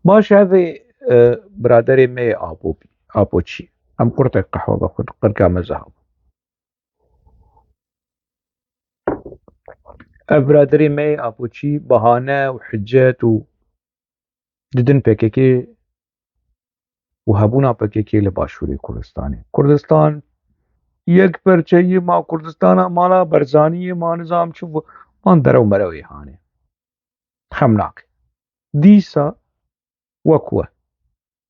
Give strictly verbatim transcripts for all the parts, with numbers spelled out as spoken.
Baş e, ev ê, e, biraderê me yê Apo-, Apoçî. Em qurtek qehwe vexwin, qirka me zehab. Ev biraderê me yê Apoçî bahane û hicet û didin P K K û hebûna P K K li Başûrê Kurdistanê. Kurdistan yek perçeyî ma, Kurdistana mala Berzaniyê ma, nizam çi, man derew merewê hanê. Xem nake. Dîsa wek we.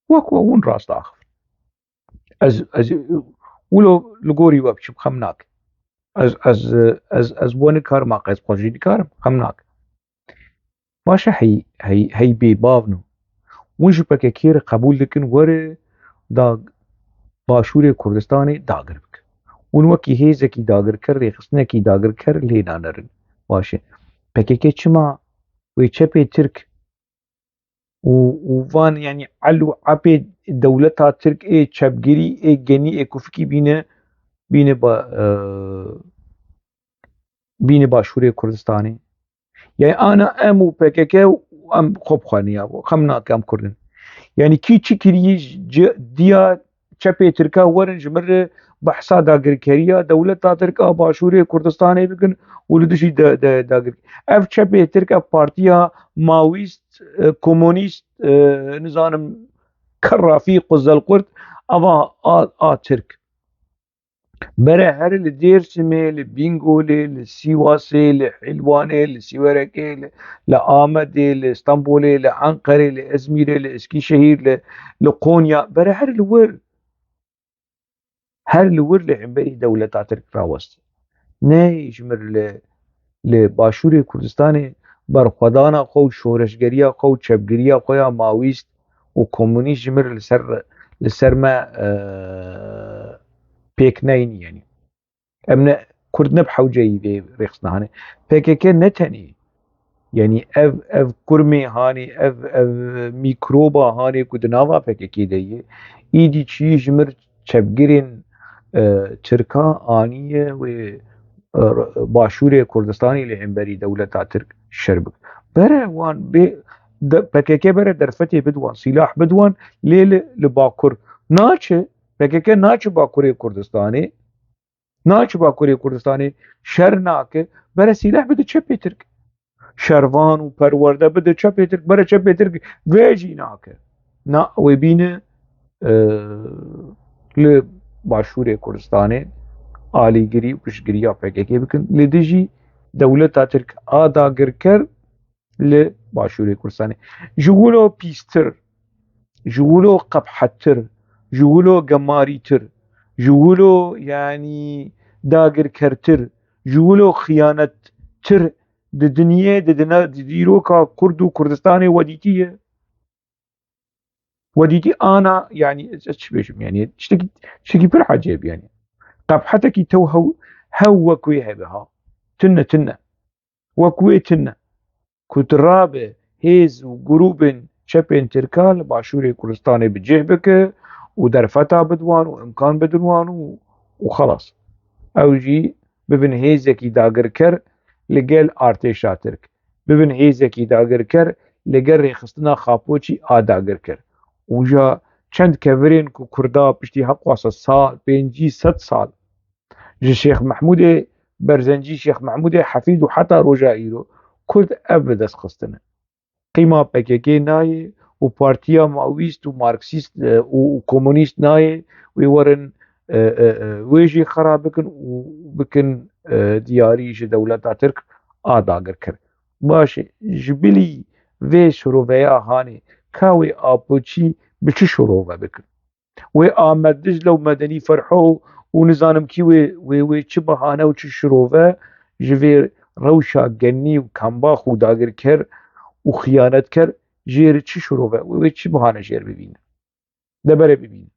Wek we hûn rast axivin. Ez, ez wilo li gorî we biçim xem nake. Ez, ez, ez, ez we nikarim, ez xwe jî nikarim, xem nake. Baş e, hey, hey, hey bê bavno. Hûn ji P K K re qebûl dikin were da Başûrê Kurdistanê dagir bike. Hûn wekî hêzekî dagirker, rêxistinekî dagirker lê nanerin. Baş e. P K K çima wê çepê Tirk û, û van, yanî el û epê dewleta Tirk ê çepgirî, ê genî, ê kufikî bîne, bîne ba, e, bîne Başûrê Kurdistanê. Yani ana em û P K K û em xwe bi xwe niya, xem nake, em Kurd in. Yani kî çi kirî, ji diya çepê Tirka werin ji min re behsa dagirkeriya dewleta Tirk a Başûrê Kurdistanê bikin û li dijî de, de, dagir. Ev çepê Tirk, ev partiya mawîst, e, komunîst, e, nizanim kerrafî, quzelqurt, ava a, a Tirk. Bere her li Dêrsimê, li Bîngolê, li Sîwasê, li Hîlwanê, li Sîwerekê, li, li Amedê, li Stenbolê, li Enqerê, li Ezmîrê, li Eskîşehîr, li, li Qonya, bere her li wir, her li wir li hemberî dewleta Tirk rawest. Ne ji mir li, li Başûrê Kurdistanê berxwedana xwe û şoreşgeriya xwe û çepgiriya xwe ya mawîst û komunîst ji mir li ser, li ser me, e, pêk neyîn, yanî. Em ne Kurd, ne bi hewceyî vê rêxistina hanê. P K K ne tenê, yanî ev, ev kurmê hanê, ev, ev mîkroba hanê ku di nava P K K de ye, îdî çiyî ji mir çepgirên, e, Tirka aniye wê, e, Başûrê Kurdistanê li hemberî dewleta Tirk şer bik. Bere wan bê, de, P K K bere derfetê bidwan, sîlah bidwan, lê li, li Bakur naçe, P K K naçe Bakurê Kurdistanê, naçe Bakurê Kurdistanê şer nake, bere sîleh bide çepê Tirk. Şervan û perwerde bide çepê Tirk, bere çepê Tirk vê jî nake. Na, wê bîne, e, li Başûrê Kurdistanê alîgirî û piştgiriya P K K bikin. Li dijî dewleta Tirk a dagirker li Başûrê Kurdistanê. Ji wilo pîstir, ji wilo qebhettir, ji wilo gemarîtir, ji wilo, yanî, dagirkertir, ji wilo xiyanettir di dinyê, di dina, di dîroka Kurd û Kurdistanê we dîtiye. We dîtî ana, yanî, ez, ez çi bêjim, yanî, tiştekî, tiştekî pir ecêb, yanî. Qebhetekî tew hew, hew wek wê hebe ha. Tune, tune. Wek wê tune. Ku tu rabe hêz û grûbên çepên Tirka li Başûrê Kurdistanê bi cih bike û derfeta bidwan û imkan bidin wan û, û xelas. Ew jî bibin hêzekî dagirker li gel artêşa Tirk. Bibin hêzekî dagirker li gel rêxistina Xapoçî a dagirker. Û ja çend kevirên ku Kurda piştî heqwasa sal, pêncî sed sal, ji Şêx Mehmûdê Berzencî, Şêx Mehmûdê Hefîd û heta roja îro Kurd ev bi dest xistine. Qîma P K K nayê û partiya mawîst û marksîst, e, û, û komunîst nayê wê werin, e, e, e, wê jî xera bikin û bikin, e, diyarî ji dewleta Tirk a dagirker. Baş e, ji bilî vê şiroveya hanê ka wê Apoçî bi çi şirove bikin? Wê Amed Dicle û Medenî Ferho û nizanim kî wê, wê, wê çi bahane û çi şirove ji vê rewşa genî û kembax û dagirker û xiyanetker jê re çi şirove, wê, wê çi bahane jê re bibîne? De bere bibîne.